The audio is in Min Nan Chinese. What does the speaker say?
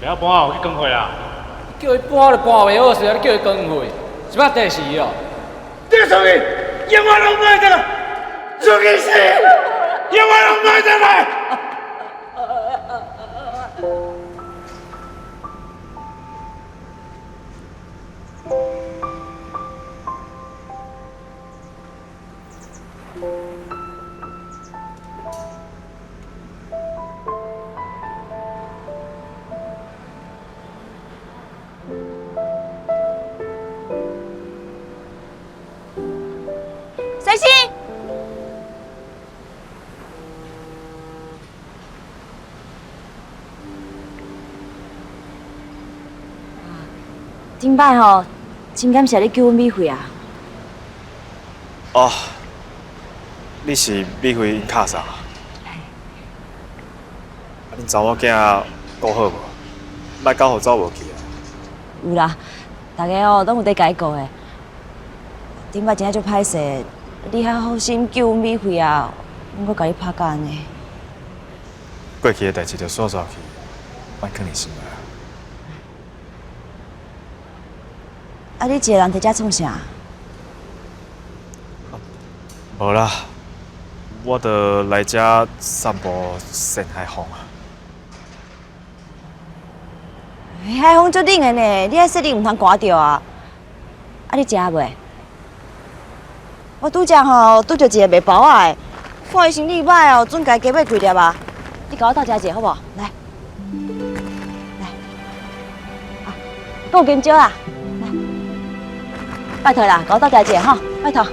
袂曉搬哦，去扛貨啦。叫伊搬就搬袂好勢，你叫伊扛貨，是欲第死哦？這個創意永遠攏莫轉來，出去死，永遠攏莫轉來。水星，顶摆吼，真感谢你救阮美惠啊！哦，你是美惠𪜶敲嫂啊？啊，恁查某囝顾好无？莫搞予走无去啊！有啦，大家哦攏有咧共伊顾的。顶摆真正足歹勢，你遐好心救阮美惠啊，阮閣共你拍甲按呢。過去的代誌就煞煞去，莫囥佇心內啊。啊，你一个人佇遮創啥？無啦，我就來遮散步散海風啊。海風足冷的呢，你遐說你毋通寒著啊！啊，你食未？我拄才吼拄著一个賣包仔的，看伊生理歹哦，準共伊加買幾粒啊！你共我鬥食一下好無？來，來，啊，閣有香蕉啦，來，拜託啦，共我鬥食一下吼，拜託。